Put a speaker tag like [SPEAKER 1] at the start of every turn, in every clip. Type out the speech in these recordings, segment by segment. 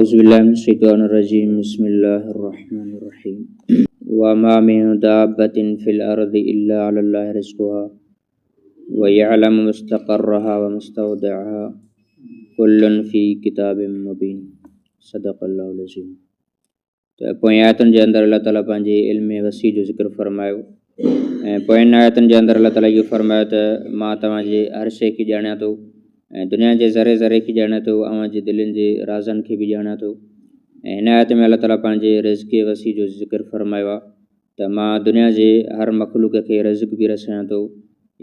[SPEAKER 1] اعوذ بالله من الشيطان الرجيم بسم الله الرحمن الرحيم وما من دابة في الأرض إلا على الله رزقها ويعلم مستقرها ومستودعها كل في ڪتاب مبين صدق الله العظيم. ته پوئين آيتن جي اندر الله تعالي پنهنجي علم وسيع جو ذڪر فرمايو ۽ پوئين آيتن جي اندر الله تعالي اهو فرمايو ته مان توهان جي هر شيء کي ڄاڻيان ٿو ۽ دنيا جي ذري ذري کي ڄاڻيان ٿو، اوهان جي دلين جي رازن کي به ڄاڻيان ٿو. ۽ هن آيت ۾ الله تعالي پنهنجي رزق وسيع جو ذڪر فرمايو آهي ته مان دنيا جي هر مخلوق کي رزق به رسايان ٿو،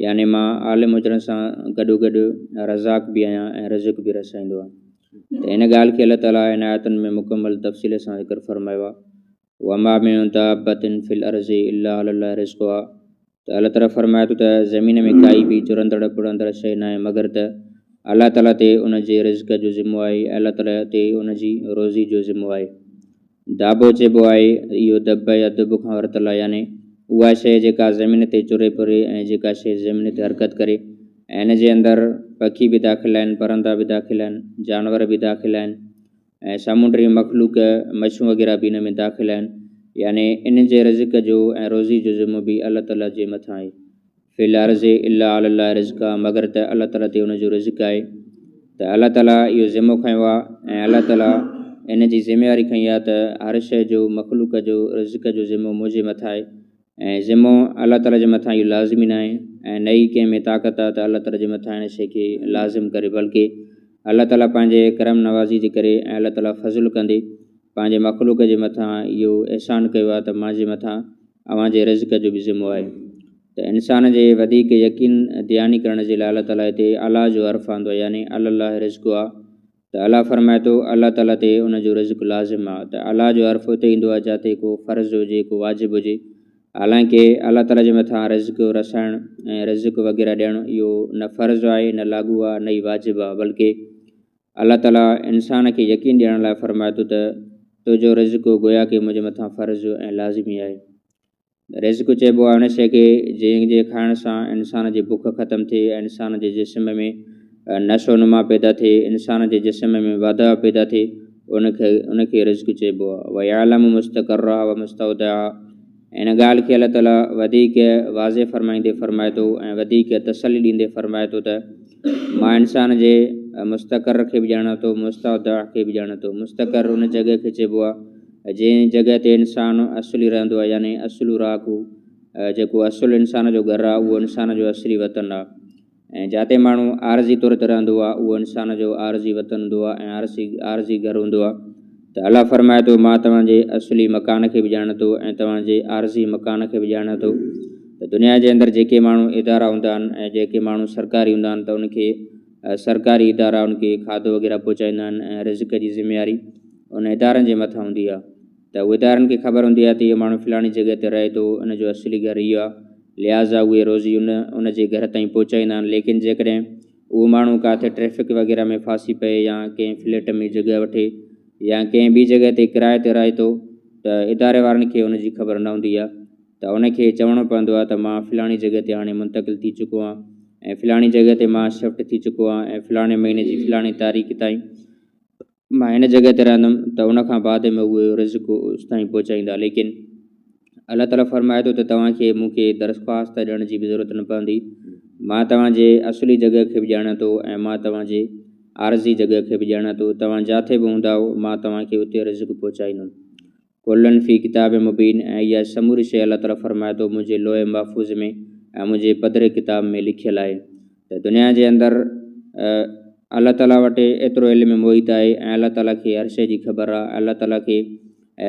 [SPEAKER 1] يعني مان عالم هجڻ سان گڏوگڏ رزاق به آهيان ۽ رزق به رسائيندو آهيان. ته ان ڳالهه کي الله تعالي هن آيتن ۾ مڪمل تفصيل سان ذڪر فرمايو آهي. وما من دابة في الارض الا علي الله رزقها ته الله تعالي فرمائي ٿو ته زمين ۾ ڪائي به چرندڙ پڙندڙ شيء ناهي مگر ته الله تعالي تي ان جي رزق جو ذمو آهي ۽ الله تعالي تي ان جي روزي جو ذمو آهي. دابو چئبو آهي اهو دب يا دب کان ورتل آهي يعني اها شيء جيڪا زمين تي چري پري ۽ جيڪا شيء زمين تي حرڪت ڪري ۽ ان جي اندر پکي به داخل آهن، پرندا به داخل آهن، جانور به داخل آهن ۽ سامونڊي مخلوق مڇيون وغيره به ان ۾ داخل آهن يعني ان جي رزق جو ۽ روزي جو ذمو به الله تعالي جي مٿان آهي. في الارض الا علي الله رزقها مگر ته الله تعالي تي ان جو رزق آهي ته الله تعالي اهو ذمو کنيو آهي ۽ الله تعالي ان جي ذميواري کنئي آهي ته هر شيء جو مخلوق جو رزق جو ذمو منهنجي مٿان آهي ۽ ذمو الله تعالي جي مٿان اهو لازمي ناهي ۽ نه ئي ڪنهن ۾ طاقت آهي ته الله تعالي جي مٿان ان شيء کي لازم ڪري بلڪه الله تعالي پنهنجي ڪرم نوازي جي ڪري ۽ الله تعالي فضل ڪندي پنهنجي مخلوق جي مٿان اهو احسان ڪيو آهي ته مان جي مٿان اوهان جي رزق جو به ذمو آهي ته انسان جي وڌيڪ يقين دهاني ڪرڻ جي لاء الله تعالي هتي الله جو حرف آندو آهي يعني علي الله رزقها ته الله فرمائي ٿو الله تعالي تي ان جو رزق لازم آهي ته الله جو حرف اتي ايندو آهي جاتي ڪو فرض هجي ڪو واجب هجي حالانڪه الله تعالي جي مٿان رزق رسائڻ ۽ رزق وغيره ڏيڻ اهو نه فرض آهي نه لاڳو آهي نه ئي واجب آهي بلڪه الله تعالي انسان کي يقين ڏيڻ لاء فرمائي ٿو ته تنهنجو رزق گويا ڪه منهنجي مٿان فرض ۽ لازمي آهي. رزق چئبو آهي ان شيء کي جنهن جي کائڻ سان انسان جي بک ختم ٿئي ۽ انسان جي جسم ۾ نشو نما پيدا ٿئي، انسان جي جسم ۾ واڌاء پيدا ٿئي، ان کي رزق چئبو آهي. ويعلم مستقرها ومستودعها ان ڳالهه کي الله تعاليٰ وڌيڪ واضح فرمائيندي فرمائي ٿو ۽ وڌيڪ تسلي ڏيندي فرمائي ٿو ته مان انسان جي مستقر کي به ڄاڻان ٿو، مستودع کي به ڄاڻان ٿو. مستقر ان جڳهه کي چئبو آهي جنهن جڳهه تي انسان اصلي رهندو آهي يعني اصل رهاڪو جيڪو اصل انسان جو گهر آهي اهو انسان جو اصلي وطن آهي ۽ جاتي ماڻهو عارضي طور تي رهندو آهي اهو انسان جو عارضي وطن هوندو آهي ۽ عارضي عارضي گهر هوندو آهي ته الله فرمائي ٿو مان توهان جي اصلي مڪان کي به ڄاڻان ٿو ۽ توهان جي عارضي مڪان کي به ڄاڻان ٿو ته دنيا جي اندر جيڪي ماڻهو ادارا هوندا آهن ۽ جيڪي ماڻهو سرڪاري هوندا آهن ته ان کي سرڪاري ادارا ان کي کاڌو وغيره پهچائيندا آهن ۽ رزق جي ذميواري ان ادارن جي مٿان هوندي آهي ته اهي ادارن کي خبر هوندي آهي ته اهو ماڻهو فلاڻي جڳهه تي رهي ٿو ان جو اصلي گهر اهو آهي لهٰذا اهي روزي ان ان جي گهر تائين پهچائيندا آهن ليڪن جيڪڏهن اهو ماڻهو ڪاٿي ٽريفڪ وغيره ۾ ڦاسي پئي يا ڪنهن فليٽ ۾ جڳهه وٺي يا ڪنهن ٻي جڳهه تي ڪرائي تي رهي ٿو ته اداري وارن کي ان جي خبر نه هوندي آهي ته ان کي چوڻو پوندو آهي ته مان فلاڻي جڳهه تي هاڻي منتقل ٿي چڪو آهيان ۽ فلاڻي جڳهه تي مان شفٽ ٿي چڪو آهيان ۽ فلاڻي مهيني جي فلاڻي تاريخ تائين مان هن جڳهه تي رهندم ته ان کان بعد ۾ اهي رزق اوستائين پهچائيندا ليڪن الله تعالي فرمائي ٿو ته توهان کي مون کي درخواست ڏيڻ جي به ضرورت نه پوندي مان توهان جي اصلي جڳهه کي به ڄاڻان ٿو ۽ مان توهان جي عارضي جڳهه کي به ڄاڻان ٿو توهان جاٿي به هوندا مان توهان کي اتي رزق پهچائيندم ڪلن في ڪتاب مبين ۽ اها سموري شيء الله تعاليٰ فرمائي ٿو منهنجي لوح محفوظ ۾ ۽ منهنجي پڌري ڪتاب ۾ لکيل آهي ته دنيا جي اندر الله تعاليٰ وٽ ايترو علم محيط آهي ۽ الله تعاليٰ کي هر شيء جي خبر آهي الله تعاليٰ کي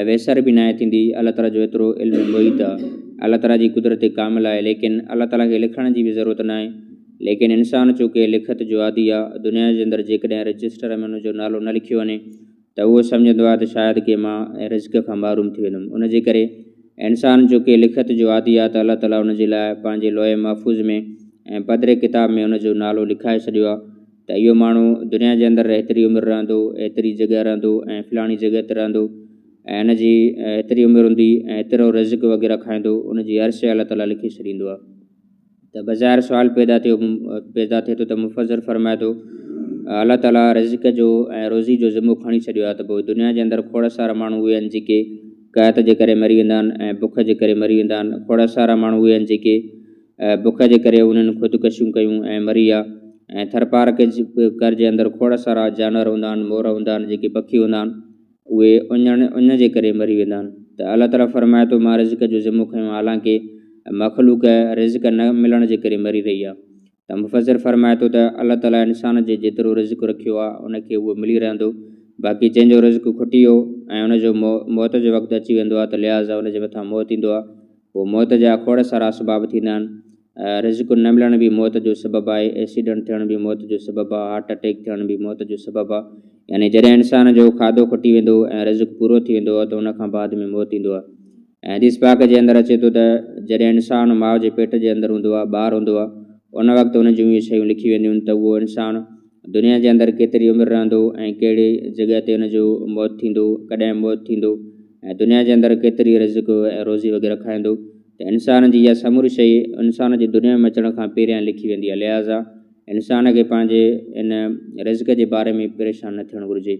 [SPEAKER 1] ويسر به ناهي ٿيندي الله تعاليٰ جو ايترو علم محيط آهي الله تعاليٰ جي قدرت ڪامل آهي ليڪن الله تعاليٰ کي لکڻ جي به ضرورت ناهي ليڪن انسان چونڪه لکت جو عادي آهي دنيا جي اندر جيڪڏهن رجسٽر ۾ ان جو نالو نه لکيو وڃي ته اهو سمجهندو آهي ته شايد ڪي مان رزق کان محروم ٿي ويندم. ان جي ڪري انسان جو ڪي لکت جو عادي آهي ته الله تعاليٰ ان جي لاء پنهنجي لوح محفوظ ۾ ۽ پڌري ڪتاب ۾ ان جو نالو لکائي ڇڏيو آهي ته اهو ماڻهو دنيا جي اندر هيتري عمر رهندو، هيتري جڳهه رهندو ۽ فلاڻي جڳهه تي رهندو ۽ ان جي هيتري عمر هوندي ۽ هيترو رزق وغيره کائيندو، ان جي هر شيء الله تعاليٰ لکي ڇڏيندو آهي. ته بظاهر سوال پيدا ٿيو پيدا ٿئي ٿو ته مفسر فرمائي ٿو الله تعاليٰ رزق جو ۽ روزي جو ذمو کڻي ڇڏيو آهي ته پوء دنيا جي اندر کوڙ سارا ماڻهو اهي آهن جيڪي قحط جي ڪري مري ويندا آهن ۽ بک جي ڪري مري ويندا آهن. کوڙ سارا ماڻهو اهي آهن جيڪي بک جي ڪري انهن خودڪشيون ڪيون ۽ مري ويا ۽ ٿرپارڪر جي اندر کوڙ سارا جانور هوندا آهن، مور هوندا آهن، جيڪي پکي هوندا آهن اهي اڃ جي ڪري مري ويندا آهن ته الله تعاليٰ فرمائي ٿو مان رزق جو ذمو کنيو حالانڪه مخلوق رزق نه ملڻ جي ڪري مري رهي آهي. ته مفسر فرمائي ٿو ته الله تعاليٰ انسان جي جيترو رزق رکيو آهي ان کي اهو ملي رهندو باقي جنهن جو رزق کٽي ويو ۽ ان جو موت جو وقت اچي ويندو آهي ته لهٰذا ان جي مٿان موت ايندو آهي پوء موت جا کوڙ سارا اسباب ٿيندا آهن رزق نه ملڻ به موت جو سبب آهي ايڪسيڊنٽ ٿيڻ به موت جو سبب آهي هارٽ اٽيڪ ٿيڻ به موت جو سبب آهي يعني جڏهن انسان جو کاڌو کٽي ويندو ۽ رزق پورو ٿي ويندو آهي ته ان کان بعد ۾ موت ايندو آهي ۽ حديث پاڪ جي اندر اچي ٿو ته جڏهن انسان ماء جي پيٽ جي اندر هوندو آهي، ٻار هوندو آهي، ان وقت ان جون اهي شيون لکي وينديون آهن ته اهو انسان دنيا جي اندر ڪيتري عمر رهندو ۽ ڪهڙي جڳهه تي ان جو موت ٿيندو، ڪڏهن موت ٿيندو ۽ دنيا جي اندر ڪيتري رزق ۽ روزي وغيره کائيندو ته انسان جي اها سموري شيء انسان جي دنيا ۾ اچڻ کان پهريان لکي ويندي آهي لهٰذا انسان کي پنهنجي ان رزق جي باري ۾ پريشان نه ٿيڻ گهرجي.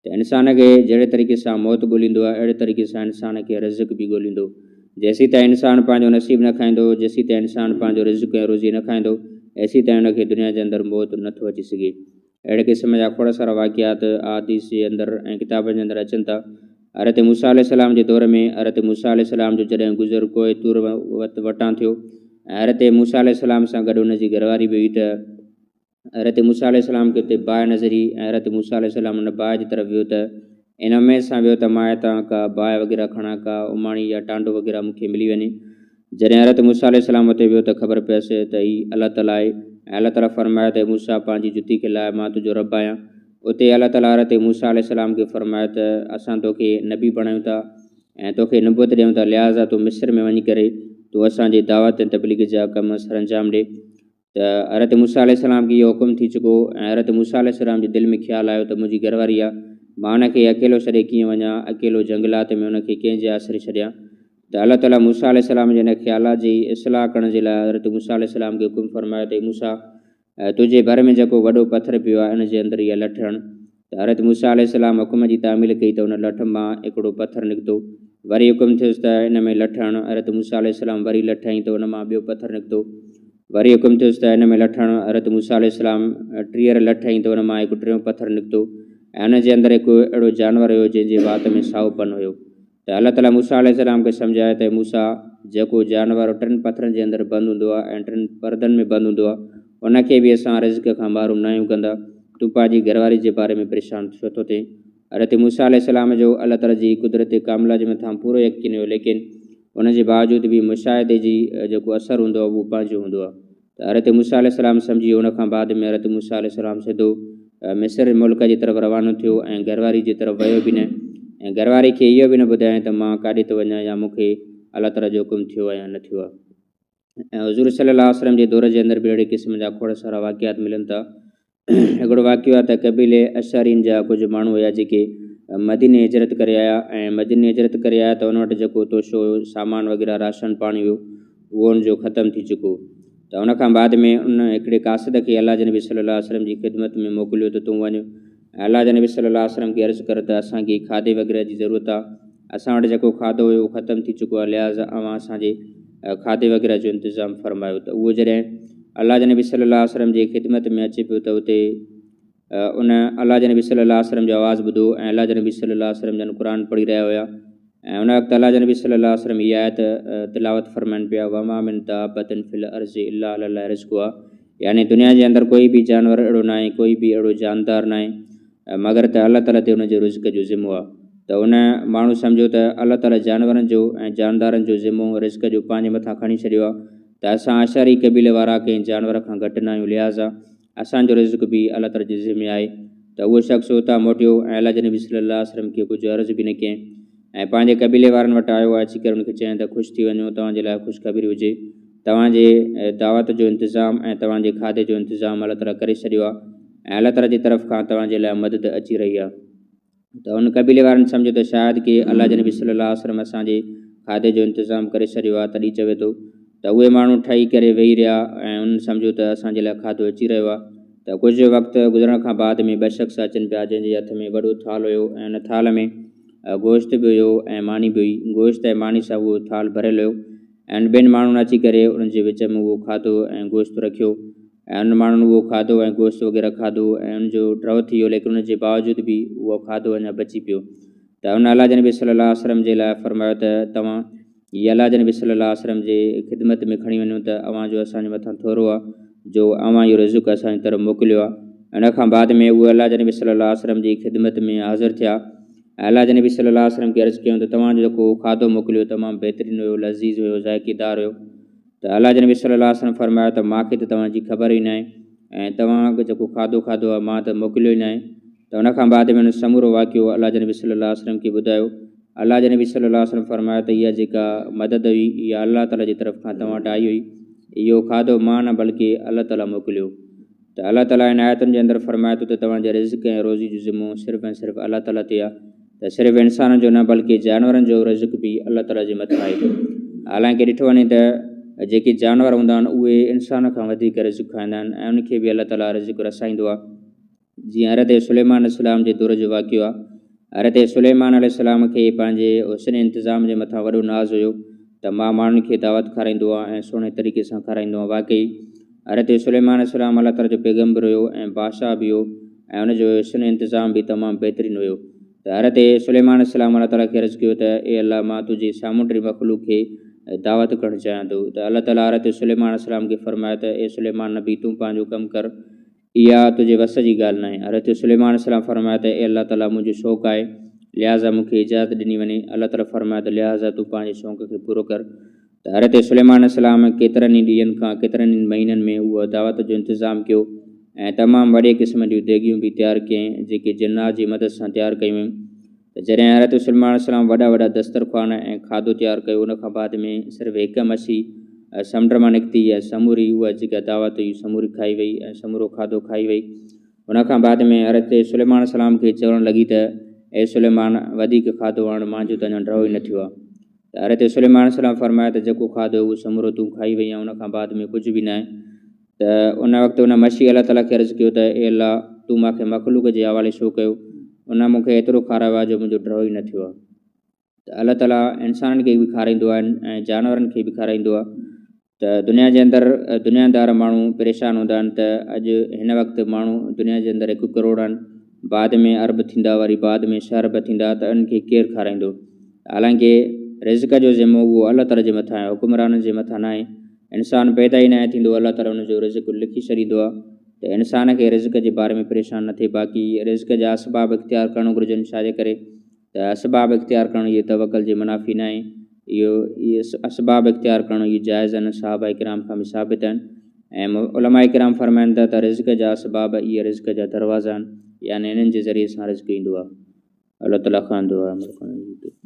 [SPEAKER 1] ته انسان کي جهڙي طريقي سان موت ڳوليندو آهي اهڙي طريقي سان انسان کي رزق به ڳوليندو. جيسيتائين انسان پنهنجو نصيب نه کائيندو، جيسيتائين انسان پنهنجو رزق ۽ روزي نه کائيندو، ايسيتائين ان کي دنيا جي اندر موت نه ٿو اچي سگهي. اهڙي قسم جا کوڙ سارا واقعات احاديث جي اندر ۽ ڪتابن جي اندر اچن ٿا. حضرت موسيٰ عليه السلام جي دور ۾ حضرت موسيٰ عليه السلام جو جڏهن گذر ڪوهه طور وٽان ٿيو ۽ حضرت موسيٰ عليه السلام سان گڏ ان جي گهرواري به هئي ته حضرت موسيٰ عليه السلام کي اتي باهه نظر ئي ۽ حضرت موسيٰ عليه السلام ان باهه جي طرف ويو ته ان اميد سان ويو ته مان هتان ڪا باهه وغيره کڻان ڪا اماڻي يا ٽانڊو وغيره مون کي ملي وڃي. جڏهن حضرت موسيٰ عليه السلام اتي ويو ته خبر پيس ته هي الله تعاليٰ آهي ۽ الله تعاليٰ فرمايو ته اي موسيٰ پنهنجي جتي کي لاهه مان تنهنجو رب آهيان. اتي الله تعاليٰ حضرت موسيٰ عليه السلام کي فرمايو ته اسان توکي نبي بڻايون ٿا ۽ توکي نبوت ڏيون ٿا لهٰذا تون مصر ۾ وڃي ڪري تون اسان جي دعوت ۽ تبليغ جا ڪم سرانجام ڏي. ته حضرت موسيٰ عليه السلام کي اهو حڪم ٿي چڪو هو ۽ حضرت موسيٰ عليه السلام جي دل ۾ خيال آيو ته منهنجي گهر واري آ، مان ان کي اڪيلو ڇڏي ڪيئن وڃان، اڪيلو جهنگلات ۾ ان کي ڪنهن جي آسري ڇڏيان؟ ته الله تعاليٰ موسيٰ عليه السلام جي ان خيالات جي اصلاح ڪرڻ جي لاء حضرت موسيٰ عليه السلام کي حڪم فرمايو ته اي موسيٰ! تنهنجي ڀر ۾ جيڪو وڏو پٿر پيو آهي ان جي اندر اها لٺ هڻ. ته حضرت موسيٰ عليه السلام حڪم جي تعميل ڪئي ته ان لٺ مان هڪڙو پٿر نڪتو. وري حڪم ٿيس ته ان ۾ لٺ هڻ. حضرت موسيٰ عليه السلام وري لٺ هنئي ته ان مان ٻيو پٿر نڪتو. وري حڪم ٿيس ته ان ۾ لٺ هڻ. حضرت موسيٰ عليه السلام ٽيهر لٺ هنئي ته ان مان هڪ ٽيون پٿر نڪتو ۽ ان جي اندر هڪ اهڙو جانور هيو جنهن جي وات ۾ سائو پن هيو. ته الله تعاليٰ موسيٰ عليه السلام کي سمجهايو ته اي موسيٰ! جيڪو جانور ٽن پٿرن جي اندر بند هوندو آهي ۽ ٽن پردن ۾ بند هوندو آهي، ان کي به اسان رزق کان محروم ناهيون ڪندا، تون پنهنجي گهرواري جي باري ۾ پريشان ڇو ٿو ٿين؟ حضرت موسيٰ عليه السلام جو الله تعاليٰ جي قدرت ڪامله جي مٿان پورو يقين هيو، ليڪن ان جي باوجود به مشاهدي جي جيڪو اثر هوندو آهي اهو پنهنجو هوندو آهي. ته حضرت موسيٰ عليه السلام سمجهي ويو. ان کان بعد ۾ حضرت موسيٰ عليه السلام سڌو مصر ملڪ جي طرف روانو ٿيو ۽ گهرواري جي طرف ويو به نه ۽ گهرواري کي اهو به نه ٻڌايائين ته مان ڪاڏي ٿو وڃان يا مون کي الله تعاليٰ جو حڪم ٿيو آهي يا نه ٿيو آهي. ۽ حضور صلي الله عليه وسلم جي دور جي اندر به اهڙي قسم جا کوڙ سارا واقعات ملن ٿا. هڪڙو واقعو آهي ته قبيلي اشعرين جا ڪجهه ماڻهو هيا جيڪي مديني هجرت ڪري آيا ۽ مديني هجرت ڪري آيا ته ان وٽ جيڪو توشو هيو، سامان وغيره راشن پاڻي هيو اهو ان جو ختم ٿي چڪو ته ان کان بعد ۾ ان هڪڙي قاصد کي الله جي نبي صلي الله عليه وسلم جي خدمت ۾ موڪليو ته تون وڃ ۽ الله جي نبي صلي الله عليه وسلم کي عرض ڪر ته اسان کي کاڌي وغيره جي ضرورت آهي اسان وٽ جيڪو کاڌو هيو اهو ختم ٿي چڪو آهي لهٰذا اوهان اسان جي کاڌي وغيره جو انتظام فرمايو ته اهو جڏهن الله جي نبي صلي الله عليه وسلم جي خدمت ۾ اچي پيو ته اتي ان الله جي نبي صلي الله عليه وسلم جو آواز ٻڌو ۽ الله جي نبي صلي الله عليه وسلم جن قرآن پڙهي رهيا هيا ۽ ان وقت الله جي نبي صلي الله عليه وسلم هي آيت تلاوت فرمائن پيا وما من دابة في الارض الا علي الله رزقها يعني دنيا جي اندر ڪوئي به جانور اهڙو ناهي ڪوئي به اهڙو جاندار ناهي مگر ته الله تعالي تي ان جي رزق جو ذمو آهي ته ان ماڻهو سمجهيو ته الله تعالي جانورن جو ۽ جاندارن جو ذمو رزق جو پنهنجي مٿان کڻي ڇڏيو آهي ته اسان اشعري قبيلي وارا ڪنهن جانور کان گهٽ نه آهيون لهٰذا اسان جو رزق به الله تعالي جي ذمي آهي ته اهو شخص اتان موٽيو ۽ الله جي نبي صلي الله عليه وسلم کي ڪجهه عرض به نه ڪيائين ۽ پنهنجي قبيلي وارن وٽ آيو ۽ اچي ڪري ان کي چيائين ته خوش ٿي وڃو توهان جي لاء خوشخبري هجي توهان جي دعوت جو انتظام ۽ توهان جي کاڌي جو انتظام الله تعالي ڪري ڇڏيو آهي ۽ الله تعالي جي طرف کان توهان جي لاء مدد اچي رهي آهي. ته ان قبيلي وارن سمجهيو ته شايد ڪي الله جي نبي صلي الله عليه وسلم اسان جي کاڌي جو انتظام ڪري ڇڏيو آهي تڏهن چوي ٿو ته اهي ماڻهو ٺهي ڪري ويهي رهيا ۽ انهن سمجهيو ته اسان جي لاء کاڌو اچي رهيو آهي ته ڪجهه وقت گذرڻ کان بعد ۾ ٻه شخص اچن پيا جنهن جي هٿ ۾ وڏو ٿالهه هيو ۽ ان ٿالهه ۾ گوشت به هيو ۽ ماني به هئي. گوشت ۽ ماني سان اهو ٿالهه ڀريل هيو ۽ انهن ٻن ماڻهن اچي ڪري انهن جي وچ ۾ اهو کاڌو ۽ گوشت رکيو ۽ انهن ماڻهن اهو کاڌو ۽ گوشت وغيره کاڌو ۽ ان جو ڍؤ ٿي ويو ليڪن ان جي باوجود به اهو کاڌو اڃا بچي پيو ته ان الله جي نبي صلي الله عليه وسلم جي لاء فرمايو ته توهان هي الله جي نبي صلي الله عليه وسلم جي خدمت ۾ کڻي وڃو ته اوهان جو اسان جي مٿان ٿورو آهي جو اوهان اهو رزق اسان جي طرف موڪليو آهي. ان کان بعد ۾ اهي الله جي نبي صلي الله عليه وسلم جي خدمت ۾ حاضر ٿيا ۽ الله جي نبي صلي الله عليه وسلم کي عرض ڪيائون ته توهان جو جيڪو کاڌو موڪليو تمام بهترين هيو، لذيذ هيو، ذائقيدار هيو. ته الله جي نبي صلي الله عليه وسلم فرمايو ته مان کي ته توهان جي خبر ئي ناهي ۽ توهان جيڪو کاڌو کاڌو آهي مان ته موڪليو ئي ناهي ته ان کان بعد ۾ ان سمورو واقعو الله جي نبي صلي الله عليه وسلم کي ٻڌايو. الله جي نبي صلي الله عليه وسلم فرمايو ته اها جيڪا مدد هئي اها الله تعالي جي طرف کان توهان وٽ آئي هئي، اهو کاڌو مان نه بلڪه الله تعالي موڪليو. ته الله تعالي هن آيتن جي اندر فرمائي ٿو ته توهان جي رزق ۽ روزي جو ذمو صرف ۽ صرف الله تعالي تي آهي ته صرف انسانن جو نه بلڪه جانورن جو رزق به الله تعالي جي مٿان آهي. حالانڪه ڏٺو وڃي ته جيڪي جانور هوندا آهن اهي انسان کان وڌيڪ رزق کائيندا آهن ۽ ان کي به الله تعالي رزق رسائيندو آهي. جيئن حضرت سليمان عليه السلام جي دور جو واقعو آهي. حضرت سليمان عليه السلام کي پنهنجي حسن انتظام جي مٿان وڏو ناز هيو ته مان ماڻهن کي دعوت کارائيندو آهيان ۽ سهڻي طريقي سان کارائيندو آهيان. واقعي حضرت سليمان عليه السلام الله تعاليٰ جو پيغمبر هيو ۽ بادشاهه به هيو ۽ ان جو حسن انتظام به تمام بهترين هيو ته حضرت سليمان عليه السلام الله تعاليٰ کي عرض ڪيو ته اي الله مان تنهنجي سامونڊي مخلوق کي دعوت ڪرڻ چاهيان ٿو ته الله تعاليٰ حضرت سليمان عليه السلام کي فرمايو ته اي سليمان نبي تون پنهنجو ڪم ڪر اها تنهنجي وس جي ڳالهه ناهي. حضرت سليمان عليه السلام فرمايو ته اي الله تعاليٰ منهنجو شوق آهي، لهٰذا مون کي اجازت ڏني وڃي. الله تعاليٰ فرمايو ته لهٰذا تون پنهنجي شوق کي پورو ڪر. ته حضرت سليمان عليه السلام ڪيترن ئي ڏينهن کان ڪيترن ئي مهينن ۾ اهو دعوت جو انتظام ڪيو ۽ تمام وڏي قسم جون ديڳيون به تيار ڪيائين جيڪي جنات جي مدد سان تيار ڪيون ويون. ته جڏهن حضرت سليمان عليه السلام وڏا وڏا دسترخوان ۽ کاڌو تيار ڪيو ان کان بعد ۾ صرف هڪ مڇي سمنڊ مان نڪتي ۽ سموري اها جيڪا دعوت هئي سموري کائي وئي ۽ سمورو کاڌو کائي وئي. ان کان بعد ۾ حضرت سليمان عليه السلام کي چوڻ لڳي ته اي سليمان وڌيڪ کاڌو آڻ مانجو ته اڃا ڍؤ ئي نه ٿيو آهي. ته حضرت سليمان عليه السلام فرمايو ته جيڪو کاڌو هو سمورو تون کائي وئين ۽ ان کان بعد ۾ ڪجهه به ناهي. ته ان وقت ان مشي الله تعاليٰ کي عرض ڪيو ته اي الله! تون مان کي مخلوق جي حوالي ڇو ڪيو؟ ان مون کي ايترو کارايو آهي جو منهنجو ڍؤ ئي نه ٿيو آهي. ته الله تعاليٰ انسانن کي به کارائيندو آهي ۽ جانورن کي به کارائيندو آهي ته دنيا جي اندر دنيا دار ماڻهو پريشان هوندا آهن ته اڄ هن وقت ماڻهو دنيا جي اندر هڪ ڪروڙ آهن بعد ۾ ارب ٿيندا وري بعد ۾ ڇهه ارب ٿيندا ته انهن کي ڪير کارائيندو؟ حالانڪه رزق جو ذمو اهو الله تعاليٰ جي مٿان آهي حڪمرانن جي مٿان ناهي. انسان پيدا ئي ناهي ٿيندو الله تعاليٰ ان جو رزق لکي ڇڏيندو آهي ته انسان کي رزق جي باري ۾ پريشان نه ٿئي باقي رزق جا اسباب اختيار ڪرڻ گهرجن ڇاجي ڪري ته اسباب اختيار ڪرڻ اهو توڪل جي منافي ناهي اهو اسباب اختيار ڪرڻ اهي جائز آهن صحابه ڪرام کان به ثابت آهن ۽ علماء ڪرام فرمائن ٿا ته رزق جا اسباب اهي رزق جا دروازا آهن يعني انهن جي ذريعي سان رزق ايندو آهي. الله تعاليٰ کان دعا عمل ڪرڻ جي توفيق.